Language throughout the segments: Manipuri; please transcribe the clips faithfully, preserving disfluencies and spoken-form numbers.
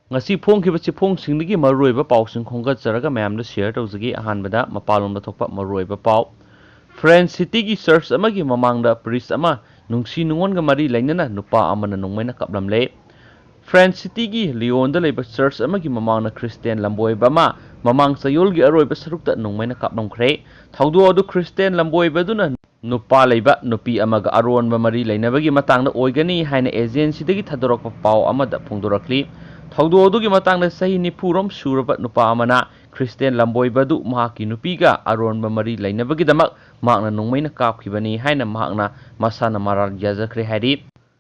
ꯉꯁꯤ ꯐꯣꯡꯈꯤꯕ ꯆꯦꯐꯣꯡꯁꯤꯡꯗꯒꯤ ꯃꯔꯨꯑꯣꯏꯕ ꯄꯥꯎꯁꯤꯡ ꯈꯣꯝꯒꯠꯆꯔꯒ ꯃꯌꯥꯝꯗ share ꯇꯧꯖꯒꯦ꯫ ꯑꯍꯥꯟꯕꯗ ꯃꯄꯥꯟꯂꯣꯝꯗ ꯊꯣꯛꯄ ꯃꯔꯨꯑꯣꯏꯕ ꯄꯥꯎ꯫ ꯐ꯭ꯔꯦꯟꯁ ꯁꯤꯇꯤꯒꯤ ꯆꯔꯆ ꯑꯃꯒꯤ ꯃꯃꯥꯡꯗ priest ꯑꯃ ꯅꯨꯡꯁꯤ ꯅꯨꯡꯉꯣꯟꯒ ꯃꯔꯤ ꯂꯩꯅꯅ ꯅꯨꯄꯥ ꯑꯃꯅ ꯅꯣꯡꯃꯩꯅ ꯀꯥꯞꯂꯝꯂꯦ꯫ ꯐ꯭ꯔꯦꯟꯁ ꯁꯤꯇꯤꯒꯤ ꯂꯤꯌꯣꯟꯗ ꯂꯩꯕ ꯆꯔꯆ ꯑꯃꯒꯤ ꯃꯃꯥꯡꯗ ꯈ꯭ꯔꯤꯁꯇꯤꯌꯥꯟ ꯂꯝꯕꯣꯏꯕ ꯑꯃ ꯃꯃꯥꯡ ꯆꯌꯣꯜꯒꯤ ꯑꯔꯣꯏꯕ ꯁꯔꯨꯛꯇ ꯅꯣꯡꯃꯩꯅ ꯀꯥꯞꯂꯝꯈ꯭ꯔꯦ꯫ ꯊꯧꯗꯣꯛ ꯑꯗꯨ ꯈ꯭ꯔꯤꯁꯇꯤꯌꯥꯟ ꯂꯝꯕꯣꯏꯕ ꯑꯗꯨꯅ ꯅꯨꯄꯥ ꯂꯩꯕ ꯅꯨꯄꯤ ꯑꯃꯒ ꯑꯔꯣꯟꯕ ꯃꯔꯤ ꯂꯩꯅꯕꯒꯤ ꯃꯇꯥꯡꯗ ꯑꯣꯏꯒꯅꯤ ꯍꯥꯏꯅ agencyꯗꯒꯤ ꯊꯥꯗꯣꯔꯛꯄ ꯄꯥꯎ ꯑꯃꯗ ꯐꯣꯡꯗꯣꯔꯛꯂꯤ꯫ ꯊꯧꯗꯣꯛ ꯑꯗꯨꯒꯤ ꯃꯇꯥꯡꯗ ꯆꯍꯤ ꯅꯤꯐꯨ ꯔꯣꯝ ꯁꯨꯔꯕ ꯅꯨꯄꯥ ꯑꯃꯅ ꯈ꯭ꯔꯤꯁꯇꯤꯌꯥꯟ ꯂꯝꯕꯣꯏꯕ ꯑꯗꯨ ꯃꯍꯥꯛꯀꯤ ꯅꯨꯄꯤꯒ ꯑꯔꯣꯟꯕ ꯃꯔꯤ ꯂꯩꯅꯕꯒꯤꯗꯃꯛ ꯃꯍꯥꯛꯅ ꯅꯣꯡꯃꯩꯅ ꯀꯥꯞꯈꯤꯕꯅꯤ ꯍꯥꯏꯅ ꯃꯍꯥꯛꯅ ꯃꯁꯥꯅ ꯃꯔꯥꯜ ꯌꯥꯖꯈ꯭ꯔꯦ ꯍꯥꯏꯔꯤ꯫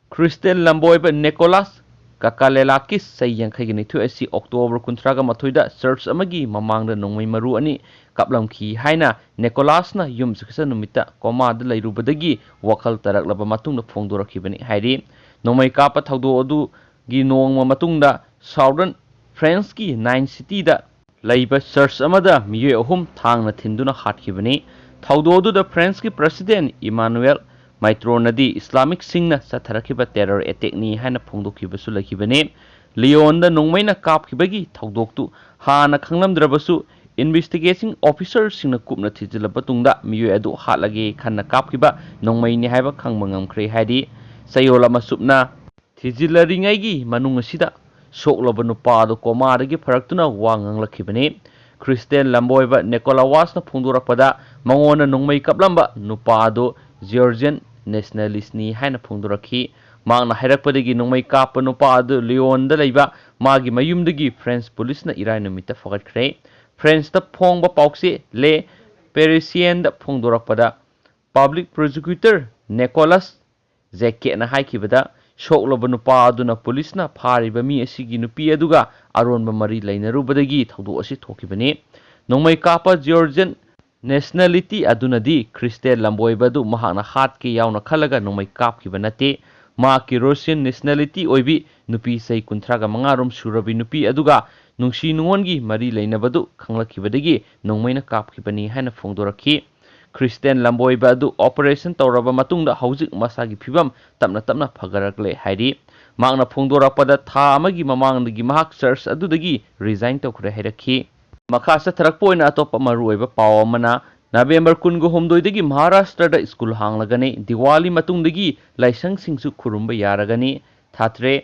ꯈ꯭ꯔꯤꯁꯇꯤꯌꯥꯟ ꯂꯝꯕꯣꯏꯕ ꯅꯤꯀꯣꯂꯥꯁ ꯀꯥꯀꯥꯂꯦꯂꯥꯀꯤꯁ, ꯆꯍꯤ ꯌꯥꯡꯈꯩꯒ ꯅꯤꯊꯣꯏ ꯑꯁꯤ October ꯀꯨꯟꯊ꯭ꯔꯥꯒ ꯃꯥꯊꯣꯏꯗ ꯆꯔꯆ ꯑꯃꯒꯤ ꯃꯃꯥꯡꯗ ꯅꯣꯡꯃꯩ ꯃꯔꯨ ꯑꯅꯤ ꯀꯥꯞꯂꯝꯈꯤ ꯍꯥꯏꯅ ꯅꯤꯀꯣꯂꯥꯁꯅ ꯌꯨꯝꯁꯀꯩꯁ ꯅꯨꯃꯤꯠꯇ ꯀꯣꯃꯥꯗ ꯂꯩꯔꯨꯕꯗꯒꯤ ꯋꯥꯈꯜ ꯇꯥꯔꯛꯂꯕ ꯃꯇꯨꯡꯗ ꯐꯣꯡꯗꯣꯔꯛꯈꯤꯕꯅꯤ ꯍꯥꯏꯔꯤ꯫ ꯅꯣꯡꯃꯩ ꯀꯥꯞꯄ ꯊꯧꯗꯣꯛ ꯑꯗꯨꯒꯤ ꯅꯣꯡꯃ ꯃꯇꯨꯡꯗ Southern Franceꯀꯤ Nice cityꯗ ꯂꯩꯕ ꯆꯔꯆ ꯑꯃꯗ ꯃꯤꯑꯣꯏ ꯑꯍꯨꯝ ꯊꯥꯡꯅ ꯊꯤꯟꯗꯨꯅ ꯍꯥꯠꯈꯤꯕꯅꯤ꯫ ꯊꯧꯗꯣꯛ ꯑꯗꯨꯗ ꯐ꯭ꯔꯦꯟꯁꯀꯤ president Emmanuel Macronꯅꯗꯤ ꯏꯁꯂꯥꯃꯤꯛꯁꯤꯡꯅ ꯆꯠꯊꯔꯛꯈꯤꯕ terror attackꯅꯤ ꯍꯥꯏꯅ ꯐꯣꯡꯗꯣꯛꯈꯤꯕꯁꯨ ꯂꯩꯈꯤꯕꯅꯤ꯫ ꯂꯤꯌꯣꯟꯗ ꯅꯣꯡꯃꯩꯅ ꯀꯥꯞꯈꯤꯕꯒꯤ ꯊꯧꯗꯣꯛꯇꯨ ꯍꯥꯟꯅ ꯈꯪꯂꯝꯗ꯭ꯔꯕꯁꯨ, investigating officerꯁꯤꯡꯅ ꯀꯨꯞꯅ ꯊꯤꯖꯤꯜꯂꯕ ꯇꯨꯡꯗ ꯃꯤꯑꯣꯏ ꯑꯗꯨ ꯍꯥꯠꯂꯒꯦ ꯈꯟꯅ ꯀꯥꯞꯈꯤꯕ ꯅꯣꯡꯃꯩꯅꯤ ꯍꯥꯏꯕ ꯈꯪꯕ ꯉꯝꯈ꯭ꯔꯦ ꯍꯥꯏꯔꯤ꯫ ꯆꯌꯣꯜ ꯑꯃ ꯆꯨꯞꯅ ꯊꯤꯖꯤꯜꯂꯔꯤꯉꯩꯒꯤ ꯃꯅꯨꯡ ꯑꯁꯤꯗ ꯁꯣꯛꯂꯕ ꯅꯨꯄꯥ ꯑꯗꯨ ꯀꯣꯃꯥꯗꯒꯤ ꯐꯔꯛꯇꯨꯅ ꯋꯥ ꯉꯥꯡꯂꯛꯈꯤꯕꯅꯤ꯫ ꯈ꯭ꯔꯤꯁꯇꯤꯌꯥꯟ ꯂꯝꯕꯣꯏꯕ ꯅꯤꯀꯣꯂꯥꯋꯥꯁꯅ ꯐꯣꯡꯗꯣꯔꯛꯄꯗ, ꯃꯉꯣꯟꯗ ꯅꯣꯡꯃꯩ ꯀꯥꯞꯂꯝꯕ ꯅꯨꯄꯥ ꯑꯗꯨ Georgian nationalistꯅꯤ ꯍꯥꯏꯅ ꯐꯣꯡꯗꯣꯔꯛꯈꯤ꯫ ꯃꯍꯥꯛꯅ ꯍꯥꯏꯔꯛꯄꯗꯒꯤ ꯅꯣꯡꯃꯩ ꯀꯥꯞꯄ ꯅꯨꯄꯥ ꯑꯗꯨ ꯂꯤꯌꯣꯟꯗ ꯂꯩꯕ ꯃꯥꯒꯤ ꯃꯌꯨꯝꯗꯒꯤ ꯐ꯭ꯔꯦꯟꯁ ꯄꯨꯂꯤꯁꯅ ꯏꯔꯥꯏ ꯅꯨꯃꯤꯠꯇ ꯐꯥꯒꯠꯈ꯭ꯔꯦ꯫ ꯐ꯭ꯔꯦꯟꯁꯇ ꯐꯣꯡꯕ ꯄꯥꯎꯆꯦ Le Parisienꯗ ꯐꯣꯡꯗꯣꯔꯛꯄꯗ, public prosecutor Nicolas Jacquetꯅ ꯍꯥꯏꯈꯤꯕꯗ, ꯁꯣꯛꯂꯕ ꯅꯨꯄꯥ ꯑꯗꯨꯅ ꯄꯨꯂꯤꯁꯅ ꯐꯥꯔꯤꯕ ꯃꯤ ꯑꯁꯤꯒꯤ ꯅꯨꯄꯤ ꯑꯗꯨꯒ ꯑꯔꯣꯟꯕ ꯃꯔꯤ ꯂꯩꯅꯔꯨꯕꯗꯒꯤ ꯊꯧꯗꯣꯛ ꯑꯁꯤ ꯊꯣꯛꯈꯤꯕꯅꯤ꯫ ꯅꯣꯡꯃꯩ ꯀꯥꯞꯄ Georgian nationality ꯑꯗꯨꯅꯗꯤ ꯈ꯭ꯔꯤꯁꯇꯤꯌꯥꯟ ꯂꯝꯕꯣꯏꯕ ꯑꯗꯨ ꯃꯍꯥꯛꯅ ꯍꯥꯠꯀꯦ ꯌꯥꯎꯅ ꯈꯜꯂꯒ ꯅꯣꯡꯃꯩ ꯀꯥꯞꯈꯤꯕ ꯅꯠꯇꯦ꯫ ꯃꯍꯥꯛꯀꯤ Russian nationality ꯑꯣꯏꯕꯤ ꯅꯨꯄꯤ ꯆꯍꯤ ꯀꯨꯟꯊ꯭ꯔꯥꯒ ꯃꯉꯥ ꯔꯣꯝ ꯁꯨꯔꯕꯤ ꯅꯨꯄꯤ ꯑꯗꯨꯒ ꯅꯨꯡꯁꯤ ꯅꯨꯡꯉꯣꯟꯒꯤ ꯃꯔꯤ ꯂꯩꯅꯕꯗꯨ ꯈꯪꯂꯛꯈꯤꯕꯗꯒꯤ ꯅꯣꯡꯃꯩꯅ ꯀꯥꯞꯈꯤꯕꯅꯤ ꯍꯥꯏꯅ ꯐꯣꯡꯗꯣꯔꯛꯈꯤ꯫ ꯈ꯭ꯔꯤꯁꯇꯤꯌꯥꯟ ꯂꯝꯕꯣꯏꯕ ꯑꯗꯨ operation ꯇꯧꯔꯕ ꯃꯇꯨꯡꯗ ꯍꯧꯖꯤꯛ ꯃꯁꯥꯒꯤ ꯐꯤꯕꯝ ꯇꯞꯅ ꯇꯞꯅ ꯐꯒꯠꯂꯛꯂꯦ ꯍꯥꯏꯔꯤ꯫ ꯃꯍꯥꯛꯅ ꯐꯣꯡꯗꯣꯔꯛꯄꯗ, ꯊꯥ ꯑꯃꯒꯤ ꯃꯃꯥꯡꯗꯒꯤ ꯃꯍꯥꯛ ꯆꯔꯆ ꯑꯗꯨꯗꯒꯤ ꯔꯤꯖꯥꯏꯟ ꯇꯧꯈ꯭ꯔꯦ ꯍꯥꯏꯔꯛꯈꯤ꯫ ꯃꯈꯥ ꯆꯠꯊꯔꯛꯄ ꯑꯣꯏꯅ ꯑꯇꯣꯞꯄ ꯃꯔꯨꯑꯣꯏꯕ ꯄꯥꯎ ꯑꯃꯅ, ꯅꯕꯦꯝꯕꯔ ꯀꯨꯟꯒ ꯍꯨꯝꯗꯣꯏꯗꯒꯤ ꯃꯍꯥꯔꯥꯁꯇ꯭ꯔꯗ ꯁ꯭ꯀꯨꯜ ꯍꯥꯡꯂꯒꯅꯤ꯫ ꯗꯤꯋꯥꯂꯤ ꯃꯇꯨꯡꯗꯒꯤ ꯂꯥꯏꯁꯪꯁꯤꯡꯁꯨ ꯈꯨꯔꯨꯝꯕ ꯌꯥꯔꯒꯅꯤ꯫ ꯊꯥꯇ꯭ꯔꯦ꯫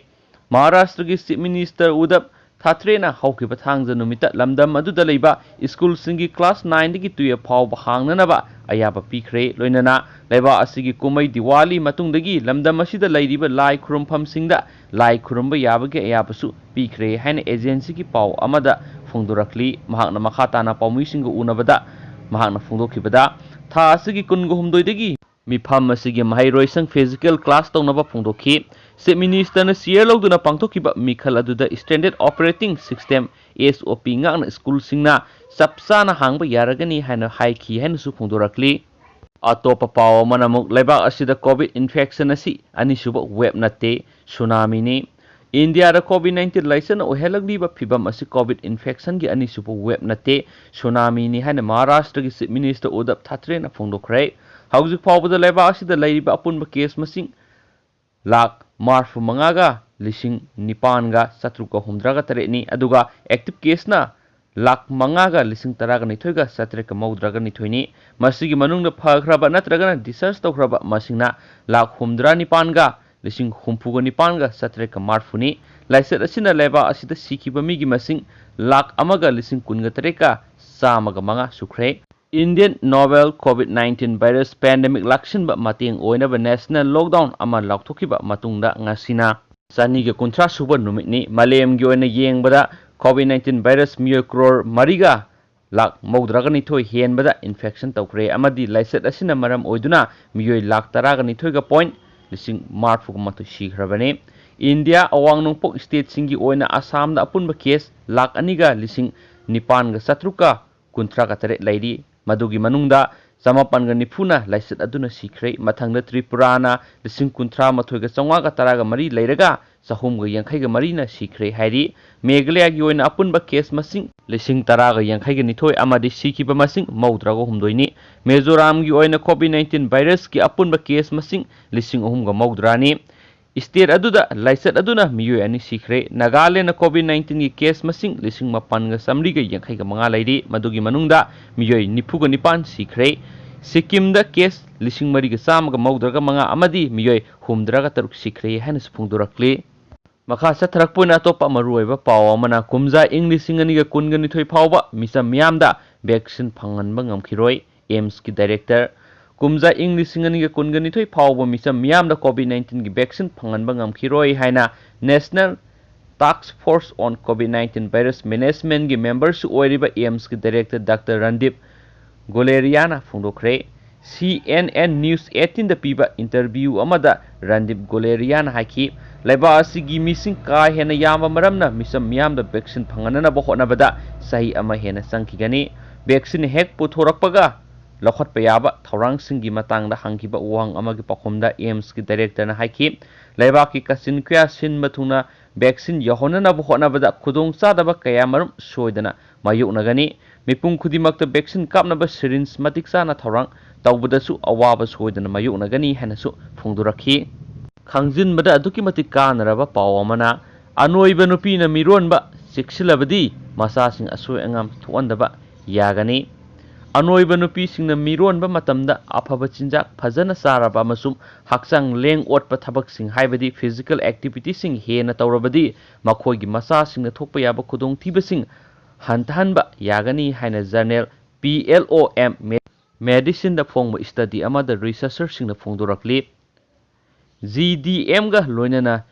ꯃꯍꯥꯔꯥꯁꯇ꯭ꯔꯒꯤ ꯆꯤꯐ ꯃꯤꯅꯤꯁꯇꯔ ꯎꯗꯕ ꯊꯥꯇ꯭ꯔꯦꯅ ꯍꯧꯈꯤꯕ ꯊꯥꯡꯖ ꯅꯨꯃꯤꯠꯇ ꯂꯝꯗꯝ ꯑꯗꯨꯗ ꯂꯩꯕ ꯁ꯭ꯀꯨꯜꯁꯤꯡꯒꯤ ꯀ꯭ꯂꯥꯁ ꯅꯥꯏꯟꯗꯒꯤ ꯇꯨꯌꯦꯜꯐ ꯐꯥꯎꯕ ꯍꯥꯡꯅꯅꯕ ꯑꯌꯥꯕ ꯄꯤꯈ꯭ꯔꯦ꯫ ꯂꯣꯏꯅꯅ ꯂꯩꯕꯥꯛ ꯑꯁꯤꯒꯤ ꯀꯨꯝꯍꯩ ꯗꯤꯋꯥꯂꯤ ꯃꯇꯨꯡꯗꯒꯤ ꯂꯝꯗꯝ ꯑꯁꯤꯗ ꯂꯩꯔꯤꯕ ꯂꯥꯏ ꯈꯨꯔꯨꯝꯐꯝꯁꯤꯡꯗ ꯂꯥꯏ ꯈꯨꯔꯨꯝꯕ ꯌꯥꯕꯒꯤ ꯑꯌꯥꯕꯁꯨ ꯄꯤꯈ꯭ꯔꯦ ꯍꯥꯏꯅ ꯑꯦꯖꯦꯟꯁꯤꯒꯤ ꯄꯥꯎ ꯑꯃꯗ ꯐꯣꯡꯗꯣꯔꯛꯂꯤ꯫ ꯃꯍꯥꯛꯅ ꯃꯈꯥ ꯇꯥꯅ ꯄꯥꯎꯃꯤꯁꯤꯡꯒ ꯎꯅꯕꯗ ꯃꯍꯥꯛꯅ ꯐꯣꯡꯗꯣꯛꯈꯤꯕꯗ, ꯊꯥ ꯑꯁꯤꯒꯤ ꯀꯨꯟꯒ ꯍꯨꯝꯗꯣꯏꯗꯒꯤ ꯃꯤꯐꯝ ꯑꯁꯤꯒꯤ ꯃꯍꯩꯔꯣꯏꯁꯪ ꯐꯤꯖꯤꯀꯦꯜ ꯀ꯭ꯂꯥꯁ ꯇꯧꯅꯕ ꯐꯣꯡꯗꯣꯛꯈꯤ꯫ ꯆꯤꯐ ꯃꯤꯅꯤꯁꯇꯔꯅ ꯆꯤꯌꯔ ꯂꯧꯗꯨꯅ ꯄꯥꯡꯊꯣꯛꯈꯤꯕ ꯃꯤꯈꯜ ꯑꯗꯨꯗ ꯁ꯭ꯇꯦꯟꯗꯔꯗ ꯑꯣꯄꯔꯦꯇꯤꯡ ꯁꯤꯁꯇꯦꯝ, ꯑꯦꯁ ꯑꯣ ꯄꯤ, ꯉꯥꯛꯅ ꯁ꯭ꯀꯨꯜꯁꯤꯡꯅ ꯆꯞ ꯆꯥꯅ ꯍꯥꯡꯕ ꯌꯥꯔꯒꯅꯤ ꯍꯥꯏꯅ ꯍꯥꯏꯈꯤ ꯍꯥꯏꯅꯁꯨ ꯐꯣꯡꯗꯣꯔꯛꯂꯤ꯫ ꯑꯇꯣꯞꯄ ꯄꯥꯎ ꯑꯃꯅ ꯑꯃꯨꯛ, ꯂꯩꯕꯥꯛ ꯑꯁꯤꯗ ꯀꯣꯚꯤꯗ ꯏꯟꯐꯦꯛꯁꯟ ꯑꯁꯤ ꯑꯅꯤꯁꯨꯕ ꯋꯦꯕ ꯅꯠꯇꯦ, ꯁꯨꯅꯥꯃꯤꯅꯤ꯫ ꯏꯟꯗꯤꯌꯥꯗ ꯀꯣꯚꯤꯗ ꯅꯥꯏꯟꯇꯤꯟ ꯂꯥꯏꯆꯠꯅ ꯑꯣꯏꯍꯜꯂꯛꯂꯤꯕ ꯐꯤꯕꯝ ꯑꯁꯤ ꯀꯣꯚꯤꯗ ꯏꯟꯐꯦꯛꯁꯟꯒꯤ ꯑꯅꯤꯁꯨꯕ ꯋꯦꯕ ꯅꯠꯇꯦ, ꯁꯨꯅꯥꯃꯤꯅꯤ ꯍꯥꯏꯅ ꯃꯍꯥꯔꯥꯁꯇ꯭ꯔꯒꯤ ꯆꯤꯐ ꯃꯤꯅꯤꯁꯇꯔ ꯎꯗꯕ ꯊꯥꯇ꯭ꯔꯦꯅ ꯐꯣꯡꯗꯣꯛꯈ꯭ꯔꯦ꯫ ꯍꯧꯖꯤꯛ ꯐꯥꯎꯕꯗ ꯂꯩꯕꯥꯛ ꯑꯁꯤꯗ ꯂꯩꯔꯤꯕ ꯑꯄꯨꯟꯕ ꯀꯦꯁ ꯃꯁꯤꯡ ꯂꯥꯈ ꯃꯔꯐꯨ ꯃꯉꯥꯒ ꯂꯤꯁꯤꯡ ꯅꯤꯄꯥꯟꯒ ꯆꯥꯇ꯭ꯔꯨꯛꯀ ꯍꯨꯝꯗ꯭ꯔꯥꯒ ꯇꯔꯦꯠꯅꯤ, ꯑꯗꯨꯒ ꯑꯦꯛꯇꯤꯚ ꯀꯦꯁꯅ ꯂꯥꯈ ꯃꯉꯥꯒ ꯂꯤꯁꯤꯡ ꯇꯔꯥꯒ ꯅꯤꯊꯣꯏꯒ ꯆꯥꯇ꯭ꯔꯦꯠꯀ ꯃꯧꯗ꯭ꯔꯥꯒ ꯅꯤꯊꯣꯏꯅꯤ꯫ ꯃꯁꯤꯒꯤ ꯃꯅꯨꯡꯗ ꯐꯈ꯭ꯔꯕ ꯅꯠꯇ꯭ꯔꯒꯅ ꯗꯤꯁꯆꯥꯔꯖ ꯇꯧꯈ꯭ꯔꯕ ꯃꯁꯤꯡꯅ ꯂꯥꯈ ꯍꯨꯝꯗ꯭ꯔꯥ ꯅꯤꯄꯥꯟꯒ ꯂꯤꯁꯤꯡ ꯍꯨꯝꯐꯨꯒ ꯅꯤꯄꯥꯟꯒ ꯆꯥꯇ꯭ꯔꯦꯠꯀ ꯃꯔꯐꯨꯅꯤ꯫ ꯂꯥꯏꯆꯠ ꯑꯁꯤꯅ ꯂꯩꯕꯥꯛ ꯑꯁꯤꯗ ꯁꯤꯈꯤꯕ ꯃꯤꯒꯤ ꯃꯁꯤꯡ ꯂꯥꯈ ꯑꯃꯒ ꯂꯤꯁꯤꯡ ꯀꯨꯟꯒ ꯇꯔꯦꯠꯀ ꯆꯥꯝꯃꯒ ꯃꯉꯥ ꯁꯨꯈ꯭ꯔꯦ꯫ Indian novel COVID nineteen virus pandemic ꯂꯥꯛꯁꯤꯟꯕ ꯃꯇꯦꯡ ꯑꯣꯏꯅꯕ ꯅꯦꯁꯅꯦꯜ ꯂꯣꯛꯗꯥꯎꯟ ꯑꯃ ꯂꯥꯎꯊꯣꯛꯈꯤꯕ ꯃꯇꯨꯡꯗ ꯉꯁꯤꯅ ꯆꯅꯤꯒ ꯀꯨꯟꯊ꯭ꯔꯥ ꯁꯨꯕ ꯅꯨꯃꯤꯠꯅꯤ꯫ ꯃꯥꯂꯦꯝꯒꯤ ꯑꯣꯏꯅ ꯌꯦꯡꯕꯗ COVID nineteen ꯚꯥꯏꯔꯁ ꯃꯤꯑꯣꯏ ꯀ꯭ꯔꯣꯔ ꯃꯔꯤꯒ ꯂꯥꯛ ꯃꯧꯗ꯭ꯔꯥꯒ ꯅꯤꯊꯣꯏ ꯍꯦꯟꯕꯗ ꯏꯟꯐꯦꯛꯁꯟ ꯇꯧꯈ꯭ꯔꯦ ꯑꯃꯗꯤ ꯂꯥꯏꯆꯠ ꯑꯁꯤꯅ ꯃꯔꯝ ꯑꯣꯏꯗꯨꯅ ꯃꯤꯑꯣꯏ ꯂꯥꯛ ꯇꯔꯥꯒ ꯅꯤꯊꯣꯏꯒ ꯄꯣꯏꯟ ꯂꯤꯁꯤꯡ ꯃꯔꯐꯨꯒ ꯃꯥꯊꯣꯏ ꯁꯤꯈ꯭ꯔꯕꯅꯤ꯫ ꯏꯟꯗꯤꯌꯥ ꯑꯋꯥꯡ ꯅꯣꯡꯄꯣꯛ ꯁ꯭ꯇꯦꯠꯁꯤꯡꯒꯤ ꯑꯣꯏꯅ ꯑꯁꯥꯝꯗ ꯑꯄꯨꯟꯕ ꯀꯦꯁ ꯂꯥꯛ ꯑꯅꯤꯒ ꯂꯤꯁꯤꯡ ꯅꯤꯄꯥꯟꯒ ꯆꯥꯇ꯭ꯔꯨꯛꯀ ꯀꯨꯟꯊ꯭ꯔꯥꯒ ꯇꯔꯦꯠ ꯂꯩꯔꯤ꯫ ꯃꯗꯨꯒꯤ ꯃꯅꯨꯡꯗ ꯆꯃꯥꯄꯟꯒ ꯅꯤꯐꯨꯅ ꯂꯥꯏꯆꯠ ꯑꯗꯨꯅ ꯁꯤꯈ꯭ꯔꯦ꯫ ꯃꯊꯪꯗ ꯇ꯭ꯔꯤꯄꯨꯔꯥꯅ ꯂꯤꯁꯤꯡ ꯀꯨꯟꯊ꯭ꯔꯥ ꯃꯥꯊꯣꯏꯒ ꯆꯥꯝꯃꯉꯥꯒ ꯇꯔꯥꯒ ꯃꯔꯤ ꯂꯩꯔꯒ ꯆꯍꯨꯝꯒ ꯌꯥꯡꯈꯩꯒ ꯃꯔꯤꯅ ꯁꯤꯈ꯭ꯔꯦ ꯍꯥꯏꯔꯤ꯫ ꯃꯦꯘꯥꯂꯌꯥꯒꯤ ꯑꯣꯏꯅ ꯑꯄꯨꯟꯕ ꯀꯦꯁ ꯃꯁꯤꯡ ꯂꯤꯁꯤꯡ ꯇꯔꯥꯒ ꯌꯥꯡꯈꯩꯒ ꯅꯤꯊꯣꯏ ꯑꯃꯗꯤ ꯁꯤꯈꯤꯕ ꯃꯁꯤꯡ ꯃꯧꯗ꯭ꯔꯥꯒ ꯍꯨꯝꯗꯣꯏꯅꯤ꯫ ꯃꯤꯖꯣꯔꯥꯝꯒꯤ ꯑꯣꯏꯅ COVID nineteen ꯚꯥꯏꯔꯁꯀꯤ ꯑꯄꯨꯟꯕ ꯀꯦꯁ ꯃꯁꯤꯡ ꯂꯤꯁꯤꯡ ꯑꯍꯨꯝꯒ ꯃꯧꯗ꯭ꯔꯥꯅꯤ꯫ State ꯑꯗꯨꯗ ꯂꯥꯏꯆꯠ ꯑꯗꯨꯅ ꯃꯤꯑꯣꯏ ꯑꯅꯤ ꯁꯤꯈ꯭ꯔꯦ꯫ ꯅꯥꯒꯥꯂꯦꯟꯗ COVID nineteenꯒꯤ case ꯃꯁꯤꯡ ꯂꯤꯁꯤꯡ ꯃꯥꯄꯟꯒ ꯆꯥꯃꯔꯤꯒ ꯌꯥꯡꯈꯩꯒ ꯃꯉꯥ ꯂꯩꯔꯤ꯫ ꯃꯗꯨꯒꯤ ꯃꯅꯨꯡꯗ ꯃꯤꯑꯣꯏ ꯅꯤꯐꯨꯒ ꯅꯤꯄꯥꯟ ꯁꯤꯈ꯭ꯔꯦ꯫ ꯁꯤꯛꯀꯤꯝꯗ case ꯂꯤꯁꯤꯡ ꯃꯔꯤꯒ ꯆꯥꯝꯃꯒ ꯃꯧꯗ꯭ꯔꯥꯒ ꯃꯉꯥ ꯑꯃꯗꯤ ꯃꯤꯑꯣꯏ ꯍꯨꯝꯗ꯭ꯔꯥꯒ ꯇꯔꯨꯛ ꯁꯤꯈ꯭ꯔꯦ ꯍꯥꯏꯅꯁꯨ ꯐꯣꯡꯗꯣꯔꯛꯂꯤ꯫ ꯃꯈꯥ ꯆꯠꯊꯔꯛꯄ ꯑꯣꯏꯅ ꯑꯇꯣꯞꯄ ꯃꯔꯨꯑꯣꯏꯕ ꯄꯥꯎ ꯑꯃꯅ, ꯀꯨꯝꯖꯥ ꯏꯪ ꯂꯤꯁꯤꯡ ꯑꯅꯤꯒ ꯀꯨꯟꯒ ꯅꯤꯊꯣꯏ ꯐꯥꯎꯕ ꯃꯤꯆꯝ ꯃꯤꯌꯥꯝꯗ vaccine ꯐꯪꯍꯟꯕ ꯉꯝꯈꯤꯔꯣꯏ꯫ AIIMSꯀꯤ director꯫ ꯀꯨꯝꯖꯥ ꯏꯪ ꯂꯤꯁꯤꯡ ꯑꯅꯤꯒ ꯀꯨꯟꯒ ꯅꯤꯊꯣꯏ ꯐꯥꯎꯕ ꯃꯤꯆꯝ ꯃꯤꯌꯥꯝꯗ COVID nineteenꯒꯤ vaccine ꯐꯪꯍꯟꯕ ꯉꯝꯈꯤꯔꯣꯏ ꯍꯥꯏꯅ National Task Force on COVID nineteen Virus Managementꯒꯤ memberꯁꯨ ꯑꯣꯏꯔꯤꯕ AIIMSꯀꯤ director Doctor Randeep ꯒꯨꯂꯦꯔꯤꯌꯥꯅ ꯐꯣꯡꯗꯣꯛꯈ꯭ꯔꯦ꯫ CNN News eighteenꯗ ꯄꯤꯕ interview ꯑꯃꯗ ꯔꯟꯗꯤꯞ ꯒꯨꯂꯦꯔꯤꯌꯥꯅ ꯍꯥꯏꯈꯤ, ꯂꯩꯕꯥꯛ ꯑꯁꯤꯒꯤ ꯃꯤꯁꯤꯡ ꯀꯥ ꯍꯦꯟꯅ ꯌꯥꯝꯕ ꯃꯔꯝꯅ ꯃꯤꯆꯝ ꯃꯤꯌꯥꯝꯗ vaccine ꯐꯪꯍꯟꯅꯕ ꯍꯣꯠꯅꯕꯗ ꯆꯍꯤ ꯑꯃ ꯍꯦꯟꯅ ꯆꯪꯈꯤꯒꯅꯤ꯫ Vaccine ꯍꯦꯛ ꯄꯨꯊꯣꯔꯛꯄꯒ ꯂꯧꯈꯠꯄ ꯌꯥꯕ ꯊꯧꯔꯥꯡꯁꯤꯡꯒꯤ ꯃꯇꯥꯡꯗ ꯍꯪꯈꯤꯕ ꯋꯥꯍꯪ ꯑꯃꯒꯤ ꯄꯥꯎꯈꯨꯝꯗ AIIMSꯀꯤ directorꯅ ꯍꯥꯏꯈꯤ, ꯂꯩꯕꯥꯛꯀꯤ ꯀꯥꯆꯤꯟ ꯀꯣꯌꯥ ꯁꯤꯟꯕ ꯊꯨꯡꯅ vaccine ꯌꯧꯍꯟꯅꯅꯕ ꯍꯣꯠꯅꯕꯗ ꯈꯨꯗꯣꯡꯆꯥꯗꯕ ꯀꯌꯥꯃꯔꯨꯝ ꯁꯣꯏꯗꯅ ꯃꯥꯌꯣꯛꯅꯒꯅꯤ꯫ ꯃꯤꯄꯨꯝ ꯈꯨꯗꯤꯡꯃꯛꯇ vaccine ꯀꯥꯞꯅꯕ syringe ꯃꯇꯤꯛ ꯆꯥꯅ ꯊꯧꯔꯥꯡ ꯇꯧꯕꯗꯁꯨ ꯑꯋꯥꯕ ꯁꯣꯏꯗꯅ ꯃꯥꯌꯣꯛꯅꯒꯅꯤ ꯍꯥꯏꯅꯁꯨ ꯐꯣꯡꯗꯣꯔꯛꯈꯤ꯫ ꯈꯪꯖꯤꯟꯕꯗ ꯑꯗꯨꯛꯀꯤ ꯃꯇꯤꯛ ꯀꯥꯟꯅꯔꯕ ꯄꯥꯎ ꯑꯃꯅ, ꯑꯅꯣꯏꯕ ꯅꯨꯄꯤꯅ ꯃꯤꯔꯣꯟꯕ ꯆꯦꯛꯁꯤꯜꯂꯕꯗꯤ ꯃꯆꯥꯁꯤꯡ ꯑꯁꯣꯏ ꯑꯉꯥꯝ ꯊꯣꯛꯍꯟꯗꯕ ꯌꯥꯒꯅꯤ꯫ ꯑꯅꯣꯏꯕ ꯅꯨꯄꯤꯁꯤꯡꯅ ꯃꯤꯔꯣꯟꯕ ꯃꯇꯝꯗ ꯑꯐꯕ ꯆꯤꯟꯖꯥꯛ ꯐꯖꯅ ꯆꯥꯔꯕ ꯑꯃꯁꯨꯡ ꯍꯛꯆꯥꯡ ꯂꯦꯡ ꯑꯣꯠꯄ ꯊꯕꯛꯁꯤꯡ, ꯍꯥꯏꯕꯗꯤ physical activityꯁꯤꯡ ꯍꯦꯟꯅ ꯇꯧꯔꯕꯗꯤ ꯃꯈꯣꯏꯒꯤ ꯃꯆꯥꯁꯤꯡꯅ ꯊꯣꯛꯄ ꯌꯥꯕ ꯈꯨꯗꯣꯡꯊꯤꯕꯁꯤꯡ ꯍꯟꯊꯍꯟꯕ ꯌꯥꯒꯅꯤ ꯍꯥꯏꯅ journal P L O M Medicineꯗ ꯐꯣꯡꯕ study ꯑꯃꯗ researcherꯁꯤꯡꯅ ꯐꯣꯡꯗꯣꯔꯛꯂꯤ꯫ G D Mꯒ ꯂꯣꯏꯅꯅ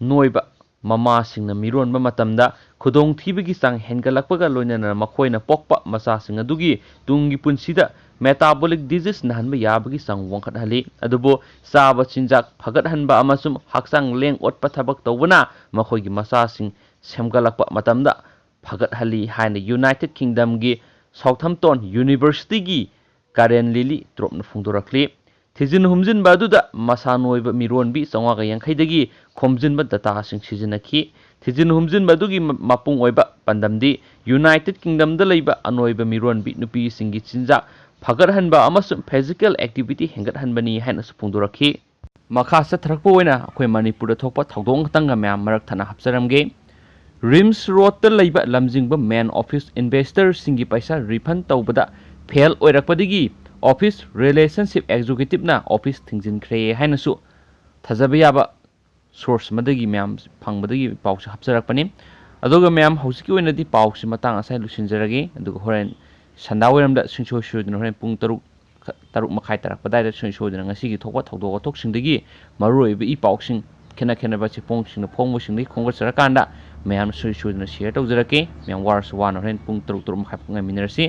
ꯅꯣꯏꯕ ꯃꯃꯥꯁꯤꯡꯅ ꯃꯤꯔꯣꯟꯕ ꯃꯇꯝꯗ ꯈꯨꯗꯣꯡꯊꯤꯕꯒꯤ ꯆꯥꯡ ꯍꯦꯟꯒꯠꯂꯛꯄꯒ ꯂꯣꯏꯅꯅ ꯃꯈꯣꯏꯅ ꯄꯣꯛꯄ ꯃꯆꯥꯁꯤꯡ ꯑꯗꯨꯒꯤ ꯇꯨꯡꯒꯤ ꯄꯨꯟꯁꯤꯗ metabolic disease ꯅꯥꯍꯟꯕ ꯌꯥꯕꯒꯤ ꯆꯥꯡ ꯋꯥꯡꯈꯠꯍꯜꯂꯤ꯫ ꯑꯗꯨꯕꯨ ꯆꯥꯕ ꯆꯤꯟꯖꯥꯛ ꯐꯒꯠꯍꯟꯕ ꯑꯃꯁꯨꯡ ꯍꯛꯆꯥꯡ ꯂꯦꯡ ꯑꯣꯠꯄ ꯊꯕꯛ ꯇꯧꯕꯅ ꯃꯈꯣꯏꯒꯤ ꯃꯆꯥꯁꯤꯡ ꯁꯦꯝꯒꯠꯂꯛꯄ ꯃꯇꯝꯗ ꯐꯒꯠꯍꯜꯂꯤ ꯍꯥꯏꯅ United Kingdomꯒꯤ Southampton Universityꯒꯤ Karen Lily Thorpeꯅ ꯐꯣꯡꯗꯣꯔꯛꯂꯤ꯫ ꯊꯤꯖꯤꯟ ꯍꯨꯝꯖꯤꯟꯕ ꯑꯗꯨꯗ ꯃꯁꯥ ꯅꯣꯏꯕ ꯃꯤꯔꯣꯟꯕꯤ ꯆꯥꯝꯃꯉꯥꯒ ꯌꯥꯡꯈꯩꯗꯒꯤ ꯈꯣꯝꯖꯤꯟꯕ dataꯁꯤꯡ ꯁꯤꯖꯤꯟꯅꯈꯤ꯫ ꯊꯤꯖꯤꯟ ꯍꯨꯝꯖꯤꯟꯕ ꯑꯗꯨꯒꯤ ꯃ-, ꯃꯄꯨꯡ ꯑꯣꯏꯕ ꯄꯥꯟꯗꯝꯗꯤ United Kingdomꯗ ꯂꯩꯕ ꯑꯅꯣꯏꯕ ꯃꯤꯔꯣꯟꯕꯤ ꯅꯨꯄꯤꯁꯤꯡꯒꯤ ꯆꯤꯟꯖꯥꯛ ꯐꯒꯠꯍꯟꯕ ꯑꯃꯁꯨꯡ physical activity ꯍꯦꯟꯒꯠꯍꯟꯕꯅꯤ ꯍꯥꯏꯅꯁꯨ ꯐꯣꯡꯗꯣꯔꯛꯈꯤ꯫ ꯃꯈꯥ ꯆꯠꯊꯔꯛꯄ ꯑꯣꯏꯅ ꯑꯩꯈꯣꯏ ꯃꯅꯤꯄꯨꯔꯗ ꯊꯣꯛꯄ ꯊꯧꯗꯣꯛ ꯈꯛꯇꯪꯒ ꯃꯌꯥꯝ ꯃꯔꯛ ꯊꯠꯅ ꯍꯥꯞꯆꯔꯝꯒꯦ꯫ ꯔꯤꯝꯁ ꯔꯣꯗꯇ ꯂꯩꯕ ꯂꯝꯖꯤꯡꯕ ꯃꯦꯟ ꯑꯣꯐꯤꯁ ꯏꯟꯚꯦꯁꯇꯔꯁꯤꯡꯒꯤ ꯄꯩꯁꯥ ꯔꯤꯐꯟ ꯇꯧꯕꯗ ꯐꯦꯜ ꯑꯣꯏꯔꯛꯄꯗꯒꯤ ꯑꯣꯐꯤꯁ ꯔꯤꯂꯦꯁꯟꯁꯤꯞ ꯑꯦꯛꯖꯤꯀ꯭ꯌꯨꯇꯤꯞꯅ ꯑꯣꯐꯤꯁ ꯊꯤꯡꯖꯤꯟꯈ꯭ꯔꯦ ꯍꯥꯏꯅꯁꯨ ꯊꯥꯖꯕ ꯌꯥꯕ ꯁꯣꯔꯁ ꯑꯃꯗꯒꯤ ꯃꯌꯥꯝ ꯐꯪꯕꯗꯒꯤ ꯄꯥꯎꯁꯦ ꯍꯥꯞꯆꯔꯛꯄꯅꯤ꯫ ꯑꯗꯨꯒ ꯃꯌꯥꯝ, ꯍꯧꯖꯤꯛꯀꯤ ꯑꯣꯏꯅꯗꯤ ꯄꯥꯎꯁꯤ ꯃꯇꯥꯡ ꯑꯁꯥꯏ ꯂꯣꯏꯁꯤꯟꯖꯔꯒꯦ꯫ ꯑꯗꯨꯒ ꯍꯣꯔꯦꯟ ꯁꯟꯗꯥ ꯋꯥꯏꯔꯝꯗ ꯁꯨꯡꯁꯣꯏ ꯁꯣꯏꯗꯅ ꯍꯣꯔꯦꯟ ꯄꯨꯡ ꯇꯔꯨꯛ, ꯇꯔꯨꯛ ꯃꯈꯥꯏ ꯇꯥꯔꯛꯄ ꯑꯗꯨꯋꯥꯏꯗ ꯁꯨꯡꯁꯣꯏ ꯁꯣꯏꯗꯅ ꯉꯁꯤꯒꯤ ꯊꯣꯛꯄ ꯊꯧꯗꯣꯛ ꯋꯥꯊꯣꯛꯁꯤꯡꯗꯒꯤ ꯃꯔꯨꯑꯣꯏꯕ ꯏ ꯄꯥꯎꯁꯤꯡ, ꯈꯦꯠꯅ ꯈꯦꯠꯅꯕ ꯆꯦꯐꯣꯡꯁꯤꯡꯅ ꯐꯣꯡꯕꯁꯤꯡꯗꯒꯤ ꯈꯣꯝꯒꯠꯆꯔꯀꯥꯟꯗ ꯃꯌꯥꯝ ꯁꯨꯡꯁꯣꯏ ꯁꯣꯏꯗꯅ ꯁꯤꯌꯔ ꯇꯧꯖꯔꯛꯀꯦ꯫ ꯃꯌꯥꯝ ꯋꯥꯔꯁꯨ ꯋꯥꯅ ꯍꯣꯔꯦꯟ ꯄꯨꯡ ꯇꯔꯨꯛ, ꯇꯔꯨꯛ ꯃꯈꯥꯏ ꯐꯥꯎ ꯉꯥꯏꯃꯤꯟꯅꯔꯁꯤ꯫